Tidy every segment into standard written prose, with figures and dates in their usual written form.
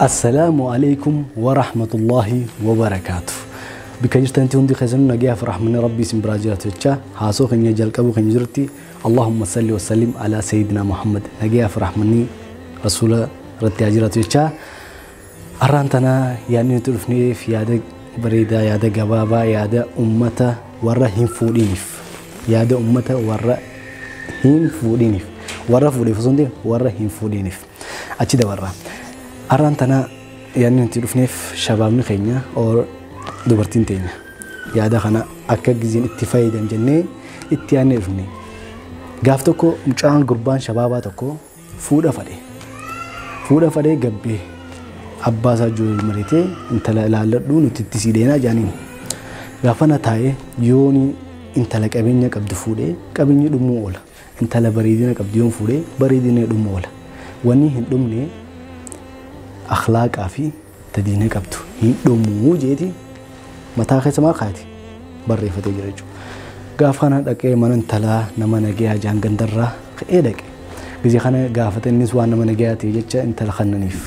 السلام عليكم ورحمة الله وبركاته. بك جرتنتي هندي خزن نجيها في رحمة ربي سمبراجرة تشا حاسوخ إن يجلك أبو خنجرتي اللهم صل وسلم على سيدنا محمد نجيها في رحمة رسول رتي تشا أرانتنا يعني تلفني في يد بريدة يد جبابة يد أمته ورا هم فولينف يد أمته ورا هم فولينف ورا فولينف صندي ورا هم فولينف أتشي ورا أرانتنا يعني تلفني في شباب نخينا أو dubartiin teenya yaada kana akka gizeen itti fayyadam jennee itti yaadnee dhufne. Gaaf tokko mucaan gurbaan shabaabaa tokko fuudha fadhee gabbee abbaa isaa ijoollee maritee intala ilaalladhu nuti itti sii deenaa jaaniin. Gaafa na taa'ee yooni intala qabeenya qabdu fuudhee qabeenyi dhumuu oola. Intala bareedina qabdu yoon fuudhee bareedina dhumuu oola. Wanni hin dhumne akhlaaqaa fi tadiina qabdu hin dhumuu jeeti. Mataa keessa maal kaayate barreeffatee jira jechuudha. Gaafa kana dhaqee mana intalaa nama nagayaa jaan gandarraa ka'ee dhaqe. Gizee kana gaafate innis waan nama nagayaa ta'e jecha intala kannaniif.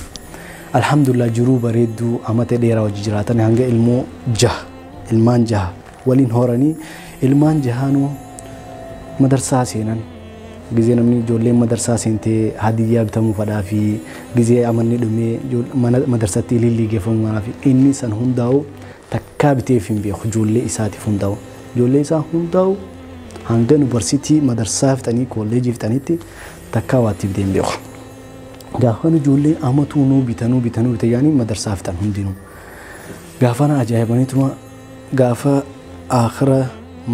Alhamdulillah jiruu bareedduu amata dheeraa hojii jiraatan hanga ilmoo jaha ilmaan jaha waliin horanii ilmaan jahaanuu madarsaa seenan. Gizee namni ijoolleen madarsaa seentee hadiyyaa bitamuu fadhaa fi gizee amanni dhumee mana madarsatti ilillii geeffamu manaa fi inni san hundaa'u takkaa biteef hin beeku ijoollee isaatiif hundaa'u. Ijoollee isaa hundaa'u hanga yuunivarsiitii madarsaa fixanii kolleejii fixanitti takkaa waatti bitee hin beeku. Gaafana ijoollee amatuu nuu bitanuu bitanuu bita yaanii madarsaa fixan hundinuu. Gaafana ajaa'ibaniituma gaafa aakhira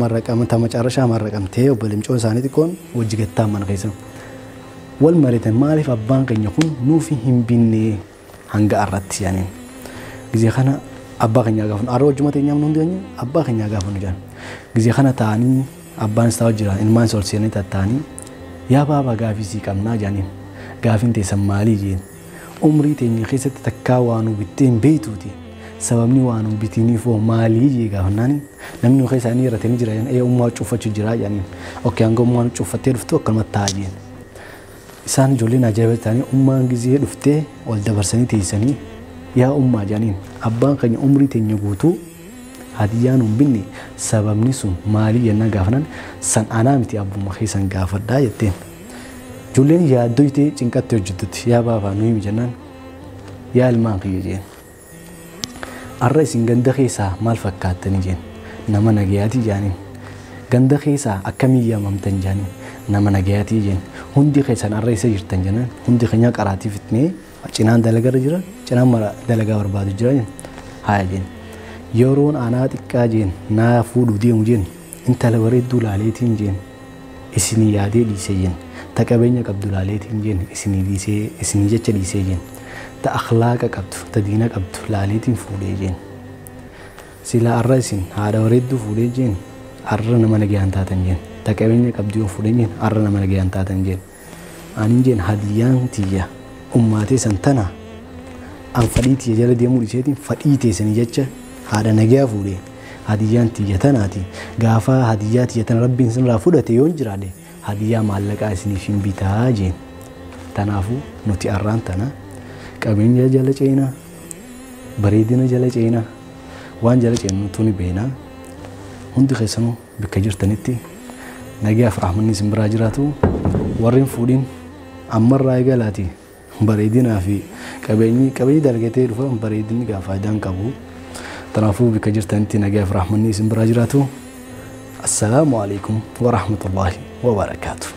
marraqamta macarrashaa marraqamtee obbo Limcoon isaanii xiqqoon wajji gattaa mana keessa. Wal maritan maaliif abbaan keenya kun nuuf hin binne hanga arratti yaaniin. Gizee kana abbaa keenya gaafa arra wajjuma teenyaaf nu hundi abbaa keenya gaafa nu jaan. Gizee kana taa'anii abbaan isaa jira ilmaan isaa ol seenanii tattaanii yaa baabaa gaafii sii qabnaa jaaniin. Gaafiin teessan maalii jeen. Umrii teenya keessatti takkaa waa nu bittee hin beektuuti. Sababni waa nu bitiniif hoo maalii jee gaafannaani namni nu keessa inni irratanii jira jaan ee ummaa cuuffachuu jira jaaniin. Okkee hanga ummaan cuuffattee dhuftu akkanumatti taa'a jeen. Isaan ijoolleen ajaa'iba ta'anii ummaan gizee dhuftee ol dabarsanii teessanii yaa ummaa jaaniin abbaan keenya umrii teenya guutuu hadiyyaa nuun binne sababni sun maalii jennaan gaafannan san anaa miti abbuma keessan gaafadhaa jetteen. Ijoolleen yaaddoytee cinqattee hojjettutti yaa baabaa nu himi jennaan yaa ilmaan kiyya jeen. Arra isin ganda keessaa maal fakkaattanii jeen nama nagayaatii jaaniin. Ganda keessaa akkamii yaamamtan jaaniin nama nagayaatii jeen. Hundi keessan arra isa jirtan jennaan hundi keenya qaraatii fitnee cinaan dalagarra jira cinaan dalagaa barbaadu jira jeen. Haa jeen. Yeroon anaa xiqqaa jeen naa fuudhu deemu jeen intala bareedduu laaleetiin jeen isinii yaadee dhiisee jeen. Ta qabeenya qabdu laaleetiin jeen isinii dhiisee isinii jecha dhiisee jeen. Ta akhlaaqa qabdu ta diina qabdu laaleetiin fuudhee jeen. Silaa arra isin haadha bareedduu fuudhee jeen arra nama nagayaan taatan jeen. Ta qabeenya qabdu yoo fuudhee jeen arra nama nagayaan taatan jeen. Anin jeen hadiyyaan tiyya ummaatee san tana an fadhii tiyya jala deemuu dhiiseetiin fadhii teessanii jecha haadha nagayaa fuudhee hadiyyaan tiyya tanaati. Gaafa hadiyyaa tiyya tana rabbiin isinirraa fudhate yoon jiraadhe hadiyyaa maallaqaa isiniif hin bitaa jeen. Tanaafuu nuti arraan tana qabeenya jala ceenaa bareedina jala ceenaa waan jala ceennu tuni beenaa hundi keessanuu bakka jirtanitti nagayaaf rahmanni isin biraa jiraatu warreen fuudhiin ammarraa eegalaati bareedinaa fi qabeenyi qabeenyi dalagatee dhufa bareedinni gaafa faayidaan qabu. Tanaafuu bakka jirtanitti nagayaaf rahmanni isin biraa jiraatu. Assalaamu alaikum wa rahmatullahi wa barakaatu.